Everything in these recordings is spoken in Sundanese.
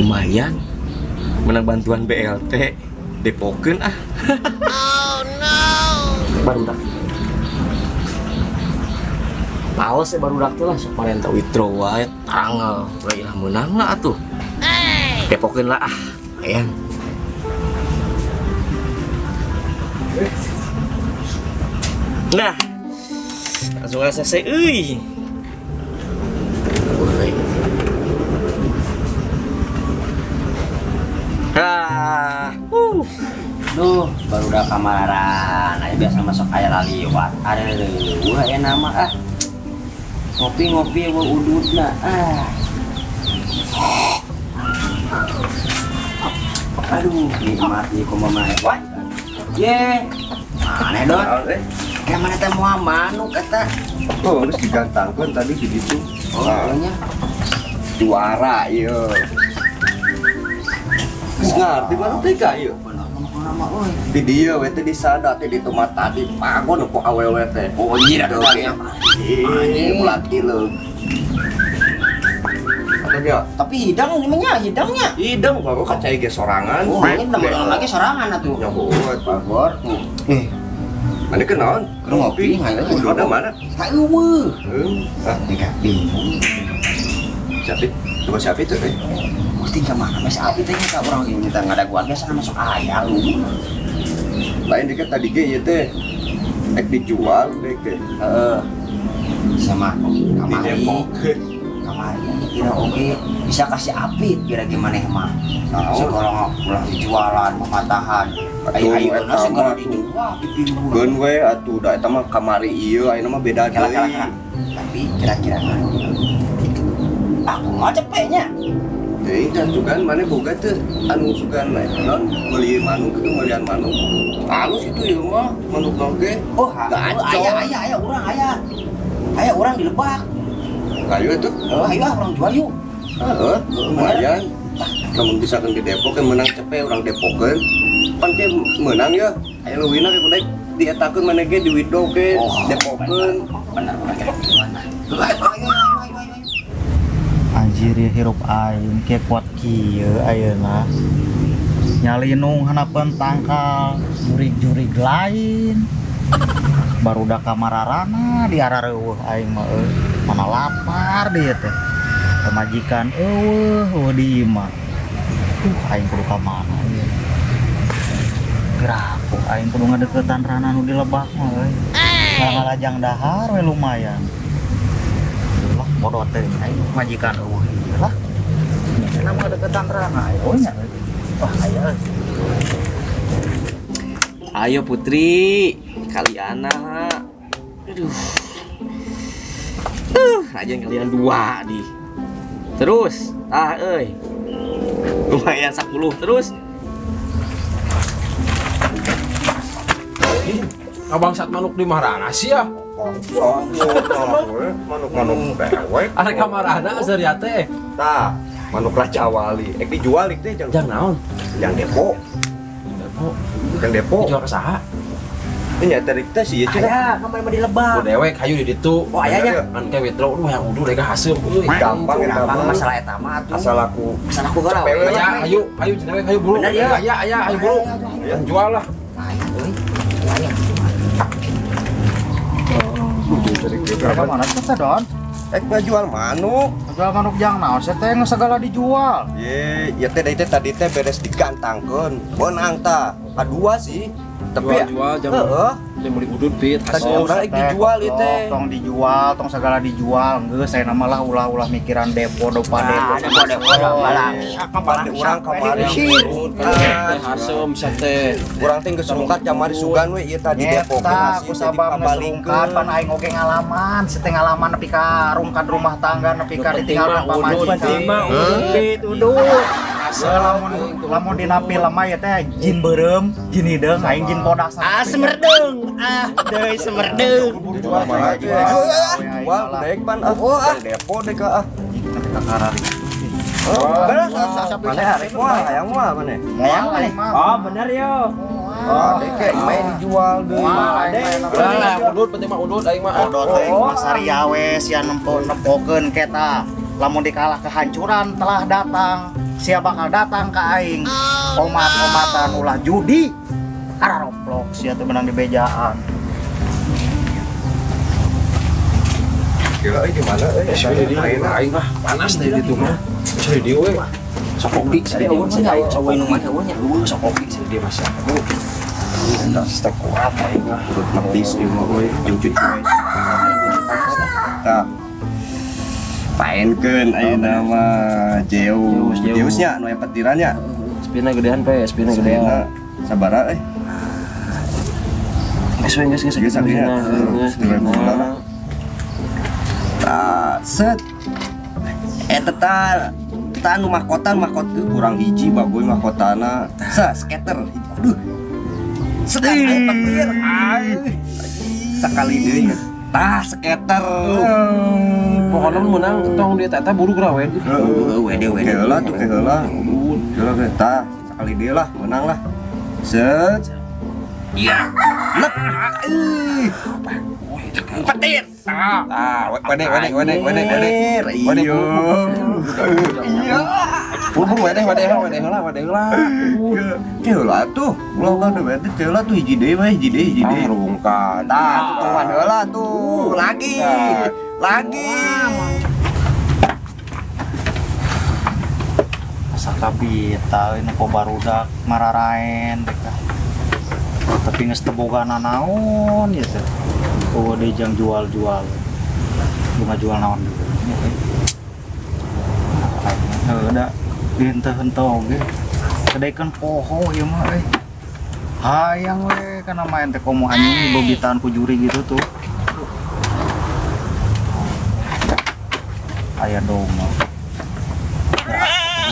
Lumayan. Menang bantuan BLT. Depokeun ah. Oh no. Barudak. Paos ya barudak tuh lah sok parenta withdraw wae tanggal. Lah ilah meunang lah atuh. Depokeun lah ah. Lumayan. Nah, langsung ACC euy. Ah, Duh, baru udah kamaran. Ayo biasa masuk aya laliwat. Ada leuweuh aya nama ah. Ngopi-ngopi eueuh ududna ah. Aduh, nikmat ieu kumaha mah. Wah. Ye. Mana don? Kayak mana teh moal manuk eta? Oh, harus digantangkeun tadi di ditu. Oh, nya. Juara ieu. Geus ngarti mana teh ka ieu? Bener nama euy. Di dieu we teh disada teh di tempat tadi pagon ku awewe teh. Oh, iya dah Oke. Ih, ulah kieu. Atau dia Tapi hidang gimana hidangnya? hidang baru kacai ge sorangan. Oh, ini nama lagi sorangan atuh. Ya buat. Bagor tuh. Mana kenaon? Keur ngopi, ngayo. Udah mana? Tak eueuh. Ah, Enggak bingung. siapa? Coba siapa itu eh? Mesti ke mana mas Abi teh ka urang ini teh ngadaguan biasa masuk aya lu. Lain dikit tadi ge ieu teh. Ek dijual deh teh. Heeh. Sama Di kamari. Depok. Kamari kira oke bisa kasih Apit kira gimana mah. Naon? Segala ulah dijualan pematahan. Atuh, Ayo ayo eta na segala mah. dijual dipinggul. Geun we atuh da eta mah kamari ieu ayeuna mah beda Kala kala deui. kala. Tapi kira-kira mah aku mah cepetnya. Teuing teh sugan mana boga teh anu sugan non meuli manuk itu meulian manuk. Halus itu ieu mah manuk oge. Oh, ha, Gacor. aya aya aya urang aya. Aya urang di Lebak. Kayu atuh. Oh, ayo ah urang jual yuk. Heeh, lumayan. Lamun bisa kan di Depok kan menang cepe urang Depokeun. Pan ke menang ya. Aya leuwihna ke kudu dietakeun maneh ge di withdraw ke Depokeun. Benar benar kira gimana? Ayo ayo ayo ayo. Anjir ya hirup aing kieu kuat kieu ayeuna. Nyalinung hanapeun tangkal, jurig-jurig lain. Barudak kamararana di arareuweuh aing mah euy. Mana lapar dia teh. Pamajikan eueuh eueuh di imah. Aing kudu ka mana ieu? Piraku aing kudu ngadeukeutan rana nu di lebak mah euy. Ngalalajang dahar we lumayan. Lah bodoh teh aing majikan eueuh ieu lah. Nya mah deketan rana ayo nya. Wah aya euy. Ayo Putri, kaliana. Aduh. Aja kalian dua di. Terus, ah euy. Lumayan 10 terus. Kabangsat manuk di marana sih ya? Manuk-manuk dewek. Arek ka marana seuria teh. Tah, manuk Raja Wali. Ek dijual ik teh jang Jang naon? jang Depok. Depok. Jang Depok. Dijual ka saha? Ini nya tarik teh sih cenah. Aya kamari mah di Lebak. Ku dewek hayu di ditu. Oh, aya nya. Kan ke withdraw duh yang uduh dega haseum euy. Gampang eta Gampang mah. masalah eta mah atuh. Asal aku Asal aku galau. Cepet we. Aya hayu, hayu cenah we hayu buru. Bener, ya? Aya aya hayu buru. Yang jual lah. Lumayan euy. Lumayan. Ka mana teh Don? Ek mah jual manuk. Jual manuk jang naon sih teh segala dijual. Ye, ya teh teh tadi teh beres digantangkeun. Beunang tah. Kadua sih. Tapi Jual-jual jang. Heeh. Jang meuli udud pit Tadi haseum. urang ek dijual ieu teh. Tong dijual, tong segala dijual. Geus saya nama lah ulah-ulah mikiran depo dopa depo. Nah, depo depo malah. Pan urang kamari. Udud teh haseum sia teh. Urang teh geus rungkat kamari sugan we ieu tadi Depok. Eta ku sabab geus rungkat pan aing oge ngalaman, si teh ngalaman nepi ka rungkat rumah tangga nepi ka ditinggalkan pamajikan. Penting mah udud Pit udud. Lamun lamun dina film mah ya teh jin beureum, jin hideung, aing jin bodas. Ah semerdeng. Ah, deui semerdeng. Jual mah jual dek pan ah. Jang Depok dek ah. Nepi ka karari. Oh, bener. Mana arek moal hayang moal mana? Hayang mana? Oh, bener yo. Oh, dek main dijual deui. Ulah lah udud penting mah udud aing mah. Odot teh Mas Arya we sia nempo nempokeun keta. Lamun dikalah kehancuran telah datang. Sia bakal datang ka aing. Omat-omatan ulah judi. Araroplok sia teh menang di bejaan. Kira euy di mana euy? Aing aing mah panas teh di ditu mah. Bisa di dieu we. Sok kopi sih dia mah. Coba minuman eueuh nya. Eueuh sok kopi sih dia mah. Aduh. Eta kuat aing mah. Urut metis ieu mah euy, jeung cuci. Tah. Paenkeun ayeuna mah Zeus. Zeus, Zeus. Zeusnya nu aya petirannya. Spina gedean pe, spina gedean. Spina sabaraha euy? Geus we geus geus. Geus akhirnya. Geus Geus. Tah, set. Eta tah tah nu mahkota mahkota kurang hiji bagoy mahkotana. Sa skater. Aduh. Sekat aya petir. Ay. Sakali deui. Tah skater. Pokoknya mun menang tong dia eta buru geura we. Heeh, Wede wede. Keheula tuh keheula. Keheula ge tah sakali deui lah menang lah. Set. Iya. Lep. Ih. Petir. Tah, wede wede wede wede wede. Wede. Iya. Iya. Buru wede wede heula wede heula wede heula. Keheula tuh. Ulah kan wede keheula tuh hiji deui we hiji deui hiji deui. Ah, rungkad. Tah, tuh tungguan heula tuh. Lagi. Lagi. Asa kabita ini kok barudak mararaen dek ah. Tapi geus teu boga nanaon ya teh. Oh deui jang jual-jual. Bunga jual naon dulu nya teh. Heuh da henteu-henteu oge. Kedekeun poho ieu mah euy. Hayang we kana main teh komo anjing bobitan ku juri gitu tuh. Aya domba.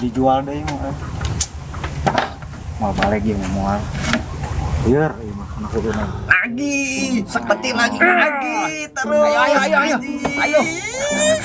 Dijual deh mah. Mau balik ya moal. Biar ieu mah kana kuduna. Lagi. Seperti lagi lagi terus. Ayo ayo ayo ayo. Ayo.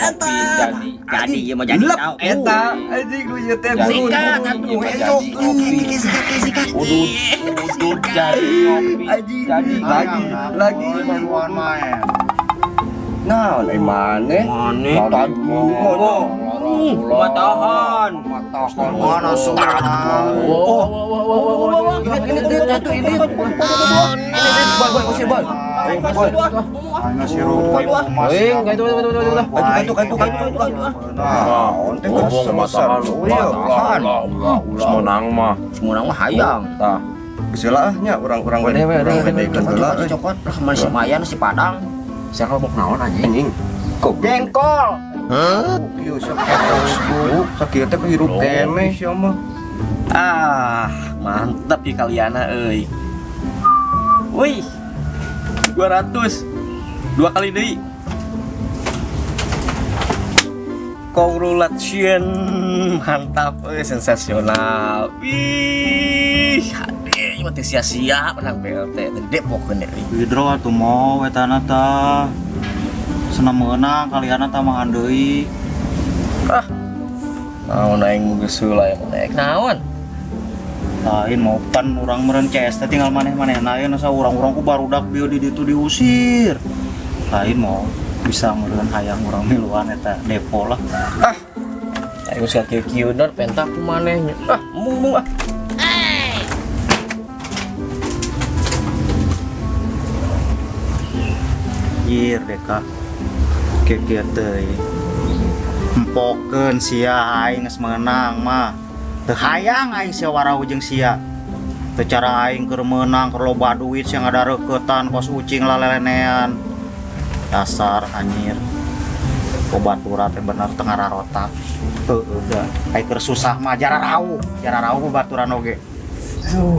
Eta. Jadi Jadi ieu mah jadi Lep tahu. eta anjing lu ieu teh Jadi. buru. Sikat atuh Ayo. Oke sikat sikat. Udud udud jadi ngopi. Anjing. Jadi Lagi lagi. Main main. Nah, euy maneh. Maneh. Tadi mono. Matahan. Mana suara? Oh, wah wah wah wah wah. Ini ini ini ini. Ini boy boy usir boy. Boy. Aing sirup Euy, enggak itu itu itu itu. Aduh, aduh, aduh, aduh, aduh. Nah, teh Ngomong matahan. Iya, Ulah ulah ulah. Menang mah. Semua orang mah hayang. Tah. Geus lah nya urang-urang Wede, wede, urang wede, wedekeun heula euy. Cokot lah kemana si Mayan si Padang. Siapa mau naon anjing? Anjing. Kok Jengkol. Ieu sakieu teh hirup keneh sia mah. Ah, mantap ya kaliana euy. Wih. 200. Dua kali deui. Congratulations, mantap euy, sensasional. Wih, hade ieu mah teu sia-sia menang BLT teh Depok euy. Withdraw atuh mau etana tah. Senang meunang kaliana tambahan deui. Ah. Naon aing geus heula ya naik naon? Lain mau pan urang meureun CS teh tinggal maneh-manehna aya nasa urang-urang ku barudak bieu di ditu diusir. Lain mau bisa meureun hayang urang miluan eta depo lah. Ah. Aing geus kieu-kieu dan penta ku maneh. Ah, mung ah. Jir deka. Kieu-kieu teh. Empokeun sia aing geus meunang mah. Teu hayang aing sia warau jeung sia. Teu cara aing keur meunang keur loba duit sia ngadareukeutan kos ucing lalelenean. Dasar anjir. Babaturan teh bener teu ngararotak. Heueuh da. Aing keur susah mah jararauh, jararauh babaturan oge. Aduh.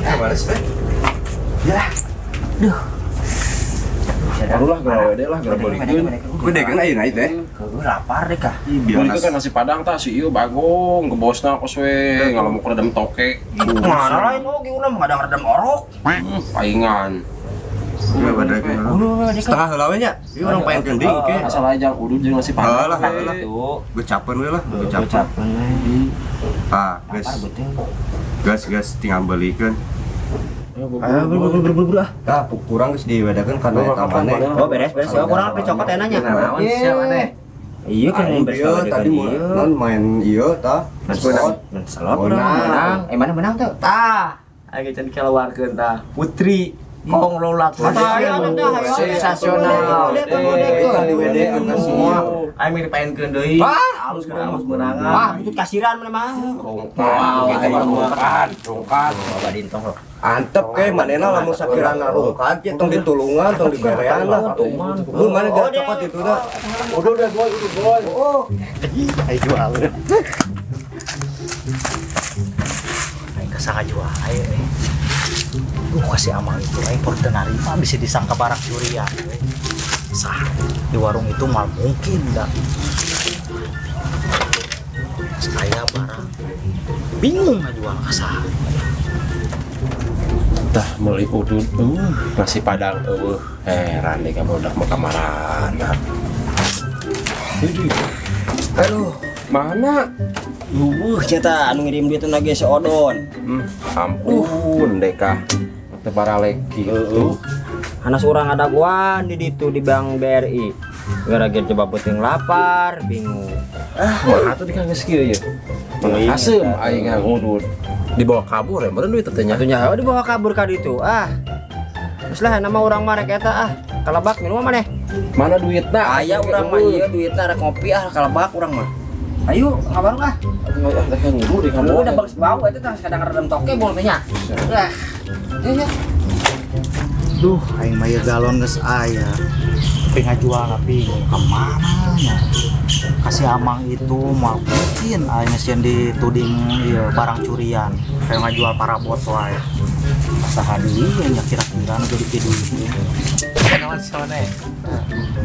Kabaris teh. Ya. Duh. Barulah geura wede lah geura beulikeun. Wedekeun ayeuna ieu teh. Keueuh lapar deh kah. Beulikeun kan nasi padang tah si ieu bagong ke bosna kos we ngalamuk redem toke. Mana lain oge urang mah ngadang redem orok. Paingan. Setengah heula we nya. Ieu urang paenkeun deui engke. Asal aja jang udud jeung nasi padang. Heula heula. Gecapeun we lah, gecapeun. Ah, geus. Gas gas tinggal beulikeun. Ayo buru buru buru ah. Tah, kurang geus diwedakeun kana eta maneh. Oh beres beres. Oh kurang lebih cokot enaknya. Naon sia maneh? Iya kan Aing beres tadi non main ieu tah. Menang, menang, menang. Eh mana menang tuh? Tah, aing can keluarkeun tah. Putri Kong Lola sensasional. Semua. Aing mirip paenkeun deui. Halus kana halus meunangan. Wah, butut kasiran mana mah. Rungkad, rungkad. Bawa dintong loh. Antep ke manehna lamun sakirana rungkad tong ditulungan tong diberean lah. Lu mana gak cokot itu dah. Udah boy, udah boy. Oh. Ayo jual. Aing kasaha jual ayo. Kasih amal itu aing por teu narima bisa disangka barang curian we. Sah di warung itu mal mungkin dah. Saya barang bingung ngajual ka saha. Tah meuli udud nasi padang eueuh. Heran deh kamu udah mau kamarana. Aduh, Mana? Eueuh cenah anu ngirim duit lagi si Odon. Ampun deka. Teu baralek kitu. Anas urang ada guan di ditu di Bank BRI. Gara-gara coba puting lapar, bingung. Ah, mah atuh dikang geus kieu ye. Asem aing ngudud. Dibawa kabur ya, meureun duit teh nya. Atuh nyaho dibawa kabur ka ditu. Ah. Geus lah nama urang mah rek eta ah. Kalebak minum maneh. Mana duitna? Aya urang mah ieu duitna rek ngopi ah kalebak urang mah. Ayo ngabarung ah. Atuh ngudud di kamu. Udah bagus bau eta tah kadang redem toke bol teh nya. Ah. Ya, ya. Duh, aing mah ieu galon geus aya. Tapi ngajual bingung ka mana nya. Kasih amang itu mal mungkin aing sieun dituding ieu barang curian. Kayak ngajual parabot wae. Saha deui nya kira-kira nu jadi kitu. Kenalan si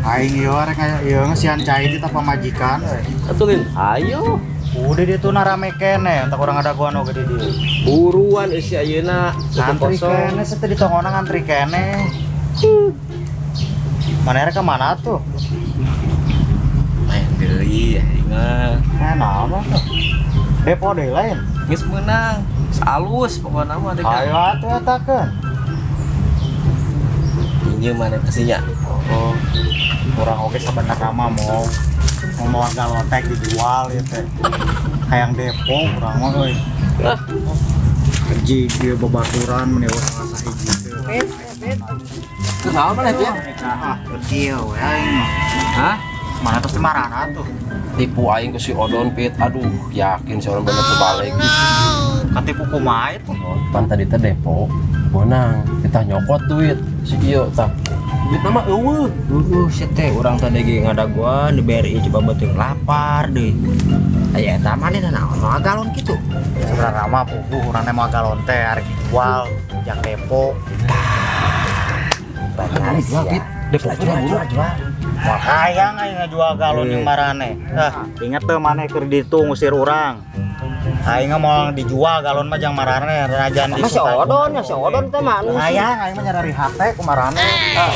Aing ieu rek ieu ngesian cai di pamajikan we. Atuh Lin, ayo. Udah dia tuh narame kene, entar urang ada gua nu gede dia. Buruan eusi ayeuna. Ngantri kene, setelah ditongona ngantri kene. Mana rek ke mana tuh? Main deui aing mah. Eh, naon tuh? Depo deui lain. Geus meunang. Geus alus pokona mah dek. Ayo atuh eta keun. Pinjem mana pastinya. Oh. Urang oge sabenerna mah mau mau galon teh dijual ya teh. Hayang depo urang mah euy. Ah. Haji dia babaturan meni urang asa hiji teh. Kenapa mana teh? Ah, kieu we aing mah. Hah? Mana pasti marana tuh. Tipu aing ke si Odon Pit. Aduh, yakin si Odon bener terbalik. Katipu kumaha itu? Pan tadi teh depo menang, kita nyokot duit si ieu tah. Duit nama eueuh. Duh, sia teh urang tadi ge ngadaguan di BRI coba beuteung lapar deui. Aya eta maneh naon moal galon kitu. Sebenarnya mah puguh urang teh moal galon teh arek dijual jang depo. Benar Jual, Pit. Depo Jual, jual, jual. Moal hayang aing ngajual galon jeung marane. Ah, inget teu maneh keur ditu ngusir urang. Aing mah moal dijual galon mah jang marane rajan di Mah si Odon ya, si Odon teh mah anu sih. Hayang aing mah nyari hate ku marane. Ah,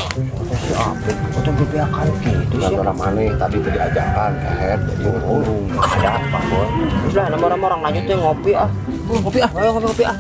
Si Apik, udah bebeakan gitu sih. Gara maneh tadi teh diajakan kehed jadi ngurung. Ada apa, Boy? Terus lah, nama orang lanjut teh ngopi ah. Ngopi ah. Ayo ngopi-ngopi ah.